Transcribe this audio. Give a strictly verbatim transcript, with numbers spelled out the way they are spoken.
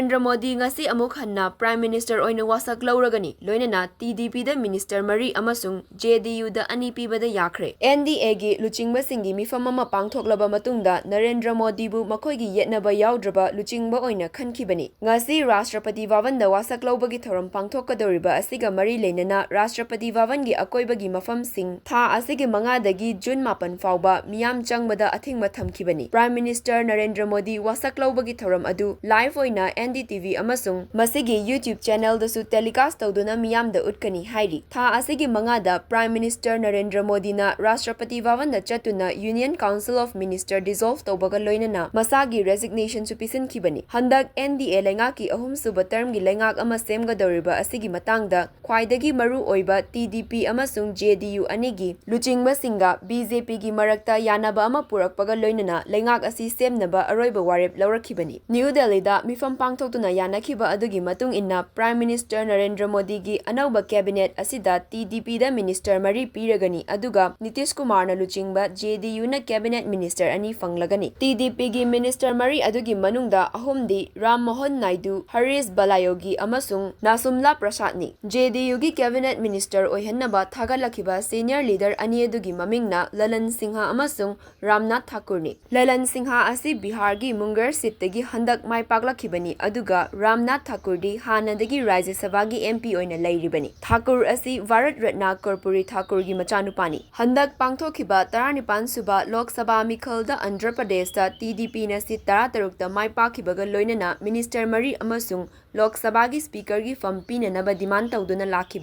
ꯅꯔꯦꯟꯗ꯭ꯔ ꯃꯣꯗꯤ ꯉꯁꯤ ꯑꯃꯨꯛ ꯍꯟꯅ Prime Minister ꯑꯣꯏꯅ ꯋꯥꯁꯛ ꯂꯧꯔꯒꯅꯤ, ꯂꯣꯏꯅꯅ T D P ꯗ Minister ꯃꯔꯤ ꯑꯃꯁꯨꯡ J D U ꯗ ꯑꯅꯤ ꯄꯤꯕꯗ ꯌꯥꯈ꯭ꯔꯦ꯫ N D A ꯒꯤ ꯂꯨꯆꯤꯡꯕꯁꯤꯡꯒꯤ ꯃꯤꯐꯝ ꯑꯃ ꯄꯥꯡꯊꯣꯛꯂꯕ ꯃꯇꯨꯡꯗ ꯅꯔꯦꯟꯗ꯭ꯔ ꯃꯣꯗꯤꯕꯨ ꯃꯈꯣꯏꯒꯤ ꯌꯦꯠꯅꯕ ꯌꯥꯎꯗ꯭ꯔꯕ ꯂꯨꯆꯤꯡꯕ ꯑꯣꯏꯅ ꯈꯟꯈꯤꯕꯅꯤ꯫ ꯉꯁꯤ ꯔꯥꯁꯇ꯭ꯔꯄꯇꯤ ꯚꯕꯟꯗ ꯋꯥꯁꯛ ꯂꯧꯕꯒꯤ ꯊꯧꯔꯝ ꯄꯥꯡꯊꯣꯛꯀꯗꯧꯔꯤꯕ ꯑꯁꯤꯒ ꯃꯔꯤ ꯂꯩꯅꯅ ꯔꯥꯁꯇ꯭ꯔꯄꯇꯤ ꯚꯕꯟꯒꯤ ꯑꯀꯣꯏꯕꯒꯤ ꯃꯐꯝꯁꯤꯡ ꯊꯥ ꯑꯁꯤꯒꯤ ꯃꯉꯥꯗꯒꯤ ꯖꯨꯟ ꯃꯥꯄꯟ ꯐꯥꯎꯕ ꯃꯤꯌꯥꯝ ꯆꯪꯕꯗ ꯑꯊꯤꯡꯕ ꯊꯝꯈꯤꯕꯅꯤ꯫ Prime Minister ꯅꯔꯦꯟꯗ꯭ꯔ ꯃꯣꯗꯤ ꯋꯥꯁꯛ ꯂꯧꯕꯒꯤ ꯊꯧꯔꯝ ꯑꯗꯨ live ꯑꯣꯏꯅ N D T V ꯑꯃꯁꯨꯡ ꯃꯁꯤꯒꯤ YouTube channel ꯗꯁꯨ telecast ꯇꯧꯗꯨꯅ ꯃꯤꯌꯥꯝꯗ ꯎꯠꯀꯅꯤ ꯍꯥꯏꯔꯤ꯫ ꯊꯥ ꯑꯁꯤꯒꯤ ꯃꯉꯥꯗ Prime Minister ꯅꯔꯦꯟꯗ꯭ꯔ ꯃꯣꯗꯤꯅ ꯔꯥꯁꯇ꯭ꯔꯄꯇꯤ ꯚꯕꯟꯗ ꯆꯠꯇꯨꯅ Union Council of Minister dissolve ꯇꯧꯕꯒ ꯂꯣꯏꯅꯅ ꯃꯁꯥꯒꯤ resignation ꯁꯨ ꯄꯤꯁꯤꯟꯈꯤꯕꯅꯤ꯫ ꯍꯟꯗꯛ N D A ꯂꯩꯉꯥꯛꯀꯤ ꯑꯍꯨꯝꯁꯨꯕ term ꯒꯤ ꯂꯩꯉꯥꯛ ꯑꯃ ꯁꯦꯝꯒꯗꯧꯔꯤꯕ ꯑꯁꯤꯒꯤ ꯃꯇꯥꯡꯗ ꯈ꯭ꯋꯥꯏꯗꯒꯤ ꯃꯔꯨ ꯑꯣꯏꯕ T D P ꯑꯃꯁꯨꯡ J D U ꯑꯅꯤꯒꯤ ꯂꯨꯆꯤꯡꯕꯁꯤꯡꯒ B J P ꯒꯤ ꯃꯔꯛꯇ ꯌꯥꯅꯕ ꯑꯃ ꯄꯨꯔꯛꯄꯒ ꯂꯣꯏꯅꯅ ꯂꯩꯉꯥꯛ ꯑꯁꯤ ꯁꯦꯝꯅꯕ ꯑꯔꯣꯏꯕ ꯋꯥꯔꯦꯞ ꯂꯧꯔꯛꯈꯤꯕꯅꯤ꯫ ꯅ꯭ꯌꯨ ꯗꯦꯜꯂꯤꯗ ꯃꯤꯐꯝ ꯄꯥꯡꯊꯣꯛꯇꯨꯅ ꯌꯥꯅꯈꯤꯕ ꯑꯗꯨꯒꯤ ꯃꯇꯨꯡ ꯏꯟꯅ Prime Minister ꯅꯔꯦꯟꯗ꯭ꯔ ꯃꯣꯗꯤꯒꯤ ꯑꯅꯧꯕ cabinet ꯑꯁꯤꯗ T D P ꯗ minister ꯃꯔꯤ ꯄꯤꯔꯒꯅꯤ, ꯑꯗꯨꯒ ꯅꯤꯇꯤꯁ ꯀꯨꯃꯥꯔꯅ ꯂꯨꯆꯤꯡꯕ J D U ꯅ cabinet minister ꯑꯅꯤ ꯐꯪꯂꯒꯅꯤ꯫ T D P ꯒꯤ minister ꯃꯔꯤ ꯑꯗꯨꯒꯤ ꯃꯅꯨꯡꯗ ꯑꯍꯨꯝꯗꯤ ꯔꯥꯝ ꯃꯣꯍꯟ ꯅꯥꯏꯗꯨ, ꯍꯔꯤꯁ ꯕꯂꯥꯌꯣꯒꯤ ꯑꯃꯁꯨꯡ ꯅꯥꯁꯨꯝꯂꯥ ꯄ꯭ꯔꯁꯥꯗꯅꯤ꯫ J D U ꯒꯤ cabinet minister ꯑꯣꯏꯍꯟꯅꯕ ꯊꯥꯒꯠꯂꯛꯈꯤꯕ senior leader ꯑꯅꯤ ꯑꯗꯨꯒꯤ ꯃꯃꯤꯡꯅ ꯂꯂꯟ ꯁꯤꯡꯍ ꯑꯃꯁꯨꯡ ꯔꯥꯝꯅꯥꯊ ꯊꯥꯀꯨꯔꯅꯤ꯫ ꯂꯂꯟ ꯁꯤꯡꯍ ꯑꯁꯤ ꯕꯤꯍꯥꯔꯒꯤ ꯃꯨꯡꯒꯔ seat ꯇꯒꯤ ꯍꯟꯗꯛ ꯃꯥꯏ ꯄꯥꯛꯂꯛꯈꯤꯕꯅꯤ, ꯑꯗꯨꯒ ꯔꯥꯝꯅꯥꯊ ꯊꯥꯀꯨꯔꯗꯤ ꯍꯥꯟꯅꯗꯒꯤ ꯔꯥꯖ꯭ꯌ ꯁꯚꯥꯒꯤ M P ꯑꯣꯏꯅ ꯂꯩꯔꯤꯕꯅꯤ꯫ ꯊꯥꯀꯨꯔ ꯑꯁꯤ ꯚꯥꯔꯠ ꯔꯠꯅ ꯀꯔꯄꯨꯔꯤ ꯊꯥꯀꯨꯔꯒꯤ ꯃꯆꯥꯅꯨꯄꯥꯅꯤ꯫ ꯍꯟꯗꯛ ꯄꯥꯡꯊꯣꯛꯈꯤꯕ ꯇꯔꯥꯅꯤꯄꯥꯟ ꯁꯨꯕ ꯂꯣꯛ ꯁꯚꯥ ꯃꯤꯈꯜꯗ ꯑꯟꯙ꯭ꯔ ꯄ꯭ꯔꯗꯦꯁꯇ T D P ꯅ seat ꯇꯔꯥꯇꯔꯨꯛꯇ ꯃꯥꯏ ꯄꯥꯛꯈꯤꯕꯒ ꯂꯣꯏꯅꯅ minister ꯃꯔꯤ ꯑꯃꯁꯨꯡ ꯂꯣꯛ ꯁꯚꯥꯒꯤ speaker ꯒꯤ ꯐꯝ ꯄꯤꯅꯅꯕ demand ꯇꯧꯗꯨꯅ ꯂꯥꯛꯈꯤꯕꯅꯤ꯫